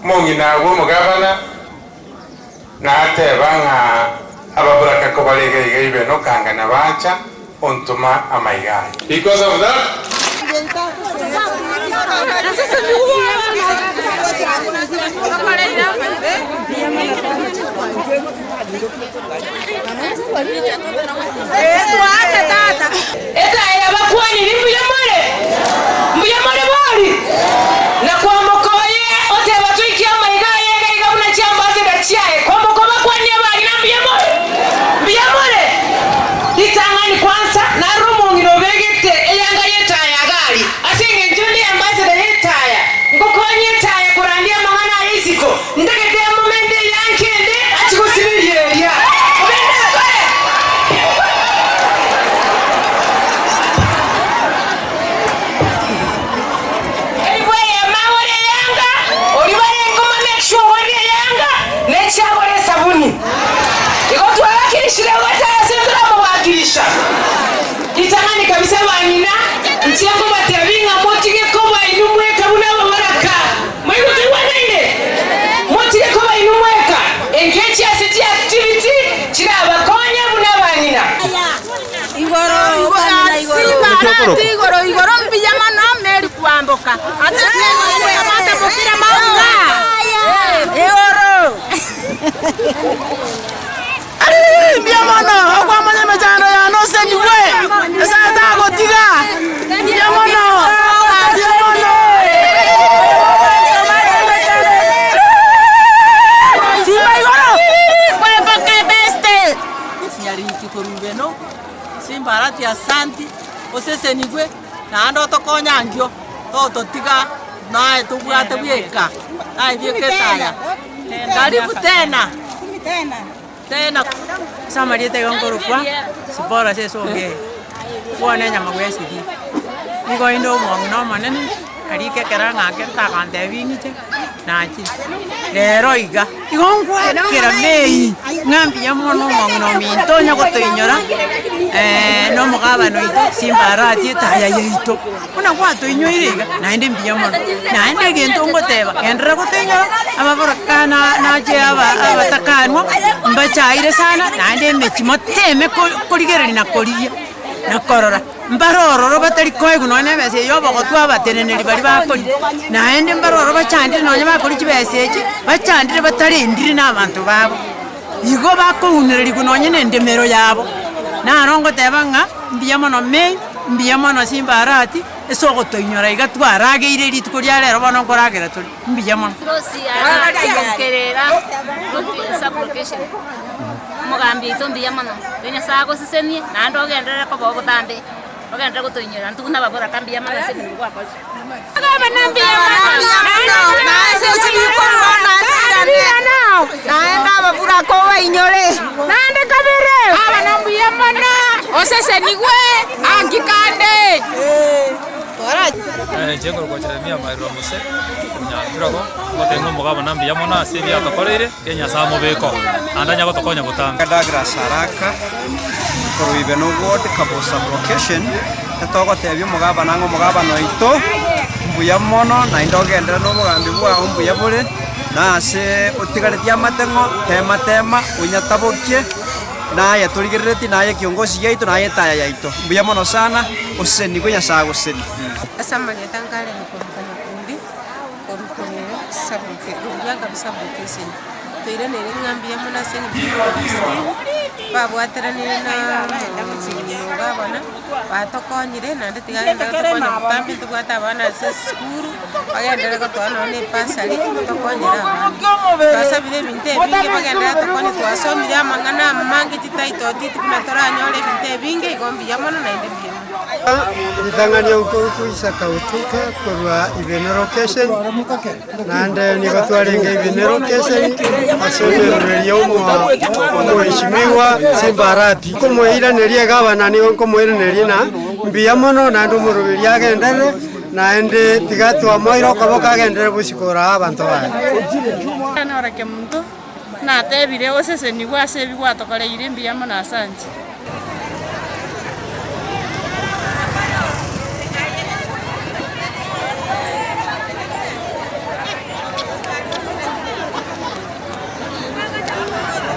Omong'ina bw'omogabana nateba ng'a ababoraka kobare iga iga ibe nokangana bacha ontoma amaiga aye. Because of that. Etaya yabakwanirie, Mbuya more? Mbuya more bori? Na kwamboka oye oteba toikie amaiga aye iga iga buna chiambassador chiaye. Kwamboka obakwanie abang'ina mbuya more? Mbuya more? Ritang'ani kwansa narore omong'ina obegete eyanga y'etaya iga aria. Ase engencho inde ambassador y'etaya, ngokonya etaya korandia amang'ana aye isiko. Ndagete emomente eyanke ende achie gosiberia eria. Ogende akore. Elifu eyemo agore eyanga, oria barenge oma make sure ogorire eyanga, na echi agore esabuni. Igo twabakirishire gocha ase ntoramobakirisha. Ritang'ani kabisa bang'ina, inche nkobatebia ng'a motige koba inwe mweka buna ababaraka. Moigwe toigwanaine? Motige koba inwe mweka, engencho ase chiactivity chirabakonye buna abang'ina. Mbuya mono okwamanya emechando yane osenigwe, Nyasae tagotiga. Mbuya mono, mbuya mono. Simba igoro. Nyariki korwa Ibeno, Simbarati asanti, osesenigwe, naende otokonye ankio, tototiga naye tobwate bweka, naye bweka etaya. Karibu tena. Tena. Ase amarieta igo nkorokwa Sipora ase esonga eye, kwane enyama bwesirie. Nigo inde omong'ina omonene, arike ekero ang'ake ntagontebia ing'iche, nachire. Rero iga, igo ngwakera mei ng'a mbuya mono omong'ina ominto onya gotoinyora na omogabana oito Simba Arati etaya yaito. Buna gwatoinyoire iga, naende mbuya mono. Naende egento ngoteba, genderera gotoinyora, ababoraka na nache aba abatakanwa, mbachaire sana, naende emechie moteme ko- korigereria na korigia, na korora, mbare ororo batari koegwa nonye na ebesa eye obogotu abateneneri baria bakoria, naende mbare ororo bachandire nonye bakoria chibesa echi, bachandire batarendire na abanto babo. Igo bakounererigwa nonye na endemero yabo. Naro ngoteba ng'a mbuya mono May, mbuya mono Simba Arati, ase ogotoinyora iga twarageire rituko ria rero bono nkoragera tore, mbuya mono. Omogambi oito mbuya mono, Nyasae agosesenie naende ogenderere koba obotambe. Ogenderere gotoinyora intwe buna ababoraka mbuya mono ase emeremo gwakorire. Naende ababuraka obainyore. Naende kabere. Abana mbuya mono, osesenigwe anki kande. Inche nkorokwa Jeremia Mairura Mose, Onyanturako, ngotebi ng'a omogabana mbuya mono ase ebi atokoreire, erio Nyasae amobeke oo, naende anya gotokonya botambe. Douglas Araka, korwa Ibeno Ward, Kabos Sub-location, etogotebia omogabana ng'a omogabana oito mbuya mono naende ogenderere na obogambi bwao mbuya bore, na ase otigaretie amateng'o, tema tema, onyatabokie, naye torigereretie, naye ekiongosi giaito, naye etaya yaito. Mbuya mono sana, osesenigwe Nyasae agosesenie. Ase amarieta nkarenge koruka nyakundi, koruka sub-loca- koruga sub-location. Toiranere ng'a mbuya mono ase eng'encho ya Augustine, babwateranire na omogabana, batokonyire naende tiga agende gotokonya botambe ntobwate abana ase esukuru, bagenderere gotoa nonye na ebasari, tokonyere abana. Twasabire ebinto ebinge bagenderere gotokonya twasomire amang'ana amange chititle deed buna toranyore ebinto ebinge, igo mbuya mono naende mbuya mono. Ritang'ani okoisaka gotuka korwa Ibeno location, naende nigo twarenge Ibeno location ase emeroberi ya omoheshimiwa Simba Arati. Nkomoiraneria egavana nigo nkomoiraneria ng'a mbuya mono naende omoroberi agenderere, naende tiga twamoeire okoboko agenderere bosiko koraa abanto baye. Natebire, Osesenigwe ase ebi gwatokoreire, mbuya mono, asanti.